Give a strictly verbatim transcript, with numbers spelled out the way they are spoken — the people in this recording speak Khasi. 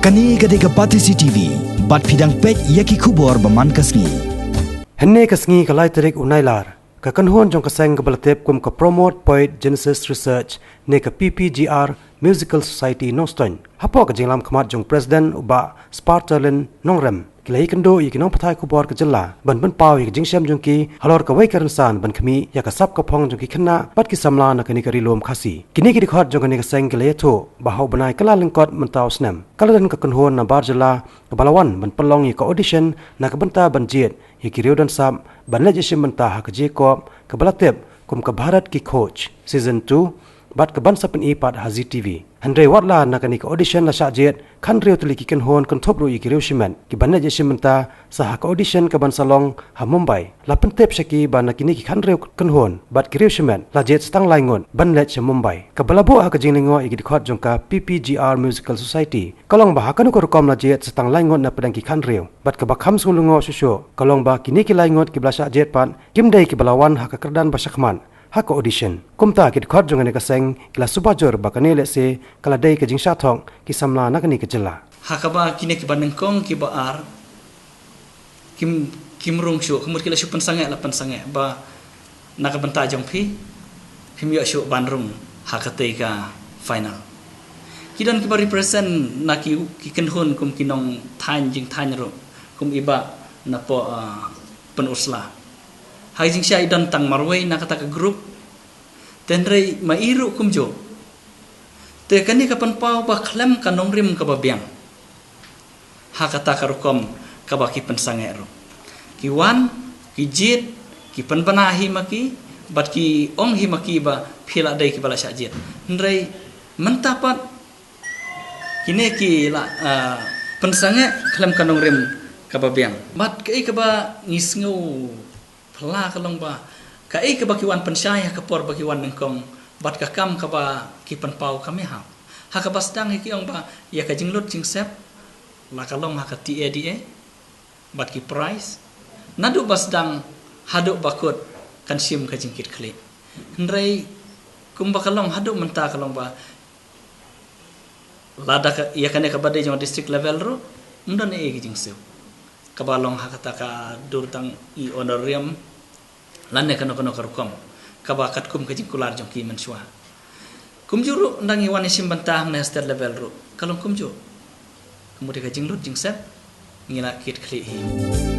Kane ka dei ka Batesi T V, bad phi dang peit ïa ki khubor ba man ka sngi. Hynne ka sngi ka lai tarik u Nailar, ka kynhun jong ka seng kaba la tip kum ka Promote Poet Genesis Research ne ka P P G R Musical Society Nongstoiñ, hapoh ka jinglam khmat jong President u Bah Sparterlin Nongrem, ki la ïakynduh ïa ki nongpathai khubor ka jylla ban pynpaw ïa ka jingshem jong ki halor kawei ka rynsan ban khmih ïa ka sap ka phong jong ki khynnah bad ki samla na kane ka Ri Lum Khasi. Kine ki dkhot jong kane ka seng ki la ïathuh ba ha u bnai Kyllalyngkot mynta u snem, ka la don ka kynhun na bar jylla kaba la wan ban pynlong ïa ka audition na ka bynta ban jied ïa ki riew don sap ban leit ïashim bynta ha ka J-COP kaba la tip kum ka Bharat Ki Khoj Season two, bad kaban sa pyni pat ha Zee T V. Hynrei watla na kane ka audition la shah jied khathynriew tylli ki kynhun, kynthup ruh ïa ki riew shimet, kiban leit ïashim bynta sa ha ka audition kaban sa long ha Mumbai. La pyntip sha ki ba na kine ki khathynriew kynhun bad ki riew shimet la jied sa tang lai ngut ban leit sha Mumbai. Kaba la buh ha ka jinglyngngoh ïa ki dkhot jong ka P P G R Musical Society ka long ba ha kano ka rukom la jied sa tang lai ngut na pdeng ki khathynriew. Bad kaba kham sngewlyngngoh shuh shuh ka long ba kine ki lai ngut kiba la shah jied pat kim dei kiba la wan ha ka kyrdan ba shakhmat ha ka audition. Kumta ki dkhot jong kane ka seng ki la suba jur ba kane lehse ka la dei ka jingshah thok ki samla na kane ka jylla. Ha kaba kine kiba nyngkong kiba ar kim, kim rung shuh, ka mut ki la shu pynsangeh, la pynsangeh ba na ka bynta jong phi, phim ïoh shuh ban rung ha katei ka final. Ki don kiba represent na ki, ki kynhun kum ki nongthaiñ jingthaiñ ruh, kum i Bah napoh, ah, Pynursla. Ha ka jingshai don tang marwei na kata ka group. Te hynrei ma i ruh kumjuh. Te kane ka pynpaw ba khlem ka nongrim kaba biang ha kata ka rukom kaba ki pynsangeh ruh. Ki wan, ki jied, ki pynbna hi ma ki, bad ki ong hi ma ki ba phi la dei kiba la shah jied. Hynrei mynta pat kine ki la, ah, pynsangeh khlem ka nongrim kaba biang. Bad kaei kaba ngi sngew phylla ka long ba kaei kaba ki wan pynshai ha ka por ba ki wan nyngkong bad ka kam kaba ki pynpaw kam ïahap. Ha kaba sdang hi ki ong ba ïa ka jinglut jingsep la ka long ha ka T A D A bad ki prize. Naduh ba sdang haduh ba kut kan shim ka jingkitkhlieh. Hynrei kumba ka long haduh mynta ka long ba lada ka, ïa kane kaba dei jong district level ruh ym don ei ei ka jingsuk. Kaba long ha kata ka dur tang i honorarium lane kano kano ka rukom kaba katkum ka jingkular jong ki mynshuwa. Kumjuh ruh ynda ngi wan ïashim bynta hangne ha state level ruh ka long kumjuh. Ka mut ïa ka jinglut jingsep ngi la kitkhlieh hi.